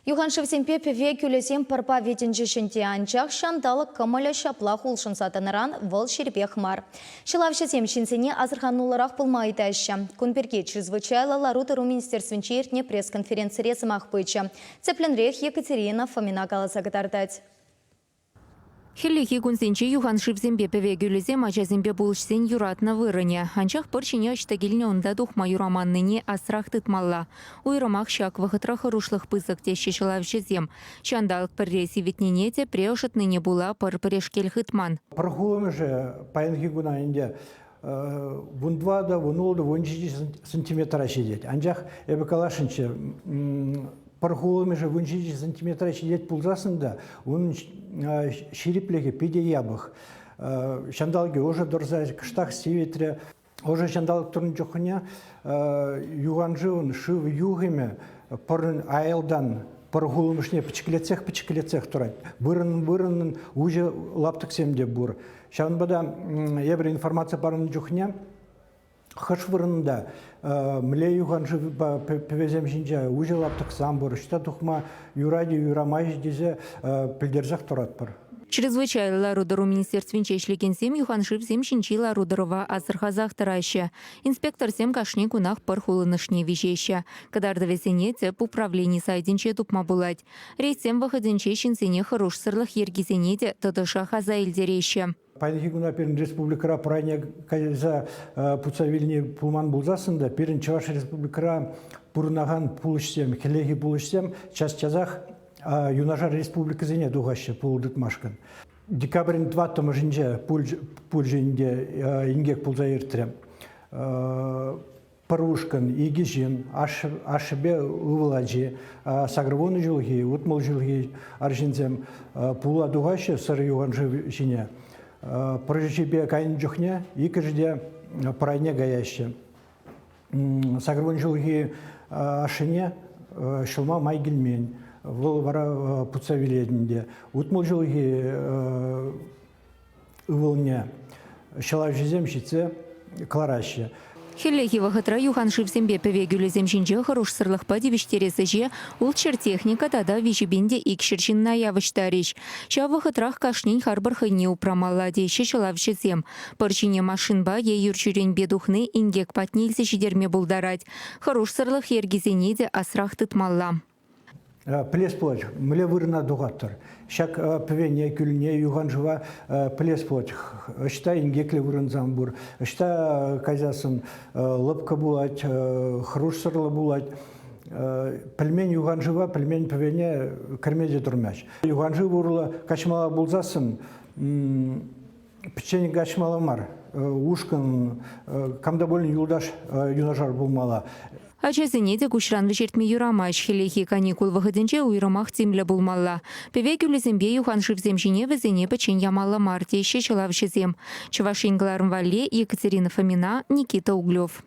Юханшывсемпе пӗве кӳлӗсем пӑрпа витӗнчӗҫ ӗнтӗ, анчах ҫанталӑк кӑмӑлӗ ҫаплах улшӑнса тӑнӑран вӑл ҫирӗпех мар. Ҫӑлавҫӑсем ҫынсене асӑрхануллӑрах пулма ыйтаҫҫӗ. Кун пирки Чрезвычайлӑ лару-тӑру министерствинче иртнӗ пресс-конференцире сӑмах пычӗ. Тӗплӗнрех Екатерина Фомина каласа кӑтартать. Хӗллехи кунсенче юхан шывсемпе пӗве кӳлӗсем ачасемпе пулӑҫсен юратнӑ вырӑнӗ. Анчах пӑр ҫине ӑҫта килнӗ унта тухма юраманнине асрах тытмалла. Уйрӑмах ҫак вӑхӑтра хӑрушлӑх пысӑк теҫҫӗ ҫӑлавҫӑсем. Ҫанталӑк пӗрре сивӗтнине тепре ӑшӑтнине пула пӑр пӗрешкел хытман. Пӑр хулӑнӑшӗ паянхи куна ӗнтӗ вунтӑватӑ, вунултӑ, вунҫичӗ сантиметра ҫитет. Анчах эпӗ каласшӑнччӗ, пӑр хулӑмӗшӗ вунҫичӗ сантиметра ҫитет пулсассӑн та унӑн ҫирӗплӗхӗ питӗ япӑх. Ҫанталӑкӗ ӑшӑ тӑрса кӑштах сивӗтрӗ. Ӑшӑ ҫанталӑк тӑнӑ чухне юханшывӑн шыв юхӑмӗ пӑрӑн айӑлтан пӑр хулӑмӑшне пӗчӗклетсех-пӗчӗклетсех тӑрать. Вырӑн-вырӑнӑн уҫӑ лаптӑксем те пур. Ҫавӑнпа та эпир информаци парӑннӑ чухне хӑш вырӑнта мӗнле юханшывпа пӗвесем ҫинче уҫӑ лаптӑксем пур, ӑҫта тухма юрать-и, юрамасть тесе пӗлтерсех тӑратпӑр. Чрезвычайлӑ лару-тӑру министерствинче ӗҫлекенсем юханшывсем ҫинчи лару-тӑрӑва асӑрхасах тӑраҫҫӗ. Инспекторсем кашни кунах пӑр хулӑнӑшне виҫеҫҫӗ. Кӑтартӑвӗсене тӗп управлени сайтӗнче тупма пулать. Рейдсем вӑхӑтӗнче ҫынсене хӑрушсӑрлӑх йӗркисене те тӑтӑшах аса илтереҫҫӗ. Паянхи куна пирӗн республикӑра пурайне кайса путса вилни пулман пулсассӑн та пирӗн Чӑваш Республикӑра пурӑнакан пулӑҫсем, хӗллехи пулӑҫсем час-часах юнашар республикӑсене тухаҫҫӗ пулӑ тытмашкӑн. Декабрӗн тӑваттӑмӗшӗнче пулчӗ ӗнтӗ инкек пулса иртрӗ. Пӗр ушкӑн, икӗ ҫын, ашшӗпе ывӑл ачи, сакӑрвунӑ ҫулхи, утмӑл ҫулхи арҫынсем пула тухаҫҫӗ Сӑр юханшыв ҫине. Пӑрҫипе кайнӑ чухне иккӗшӗ те пӑрайне каяҫҫӗ. Сакӑрвун ҫулхи ашшӗне ҫӑлма май килмен. Вӑл вара путса вилет ӗнтӗ. Утмӑл ҫулхи ывӑлне ҫӑлавҫӑсем ҫитсе кӑлараҫҫӗ. Хӗллехи вӑхӑтра юхан шывсемпе пӗве кӳлӗсем ҫинче хӑрушсӑрлӑхпа тивӗҫтерес ӗҫе ултҫӗр техника тата виҫӗ те икҫӗр ҫынна явӑҫтарӗҫ. Ҫав вӑхӑтрах кашнин харпӑр хӑйне упрамалла теҫҫӗ ҫӑлавҫӑсем. Пӑр ҫине машинпа е юрҫӳренпе тухни инкек патне илсе ҫитерме пултарать. Хӑрушсӑрлӑх йӗркисене те асрах тытмалла. Пӗлес пулать, мӗнле вырӑна тухаттӑр. Ҫак пӗвене, кӳлне, юханшыва пӗлес пулать. Ӑҫта инкеклӗ вырӑнсем пур, ӑҫта кайсассӑн лӑпкӑ пулать, хӑрушсӑрлӑ пулать. Пӗлмен юханшыва, пӗлмен пӗвене кӗрме те тӑрмасть. Юханшыв урлӑ каҫмалла пулсассӑн пӗччен каҫмалла мар. Ушкӑн кам та пулин юлташ юнашар пулмалла. Ачасене те куҫран вӗҫертме юрамасть. Хӗллехи каникул вӑхӑтӗнче уйрӑмах тимлӗ пулмалла. Пӗве кӳлӗсемпе юхан шывсем ҫине вӗсене пӗччен ямалла мар, теҫҫӗ ҫӑлавҫӑсем. Чӑваш Ен кӑларӑм валли Екатерина Фомина, Никита Углев.